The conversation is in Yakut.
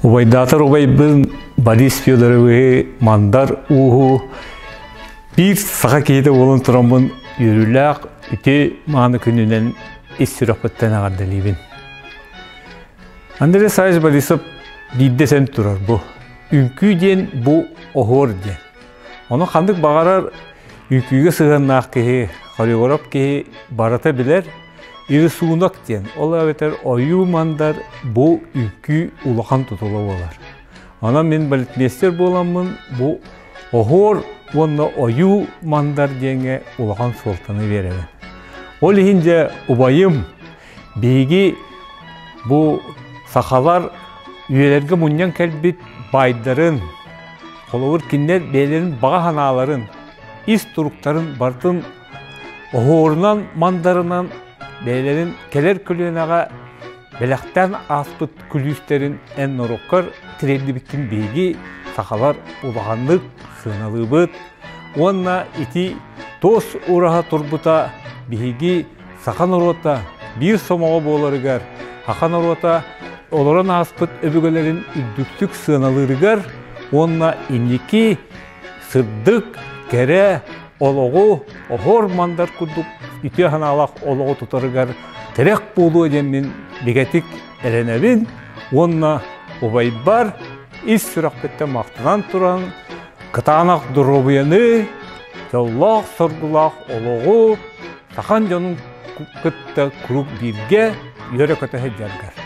Убайдаатар убайбын Борис Федоровиһы Мандар Ууһу биир саха киһитэ буолан тураммын үөрүүлээх ити мааны күнүнэн ис сүрэхпиттэн эҕэрдэлиибин. Андрей Саевич Борисов биирдэ сэн турар бу. Үҥкүү диэн бу оһуор диэн. Ону ханнык баҕарар үҥкүүгэ сыһыаннаах киһи, хореограф киһи барыта билэр. Рисунок диэн, ол эбэтэр ойуу-мандар бу үҥкүү улахан тутула буолар. Онон мин балетмейстер буоламмын бу оһуор уонна ойуу-мандар диэҥҥэ улахан суолтаны биэрэбин. Ол иһин дьэ убайым биһиги бу сахалар үйэлэргэ мунньан кэлбит баайдарын, холобур кинилэр бэйэлэрин баҕа санааларын, ис туруктарын барытын оһуорунан, мандарынан бэйэлэрин кэлэр көлүөнэҕэ бэлэхтээн ааспыт күлүүстэрин эн норуоккар тириэрдибиккин биһиги сахалар улаханнык сыаналыыбыт уонна ити туос ураһа турбута биһиги саха норуота биир сомоҕо буоларыгар, саха норуота олорон ааспыт өбүгэлэрин үрдүктүк сыаналыырыгар уонна инники сырдык, кэрэ олоҕу оһуор-мандар курдук үтүө санаалаах олоҕу тутарыгар тирэх буолуо диэммин бигэтик эрэнэбин уонна убайбар ис сүрэхпиттэн махтанан туран кытаанах доруобуйаны, дьоллоох-соргулаах олоҕу сахан дьонун кытта куруук бииргэ үөрэ-көтө сылдьаргар.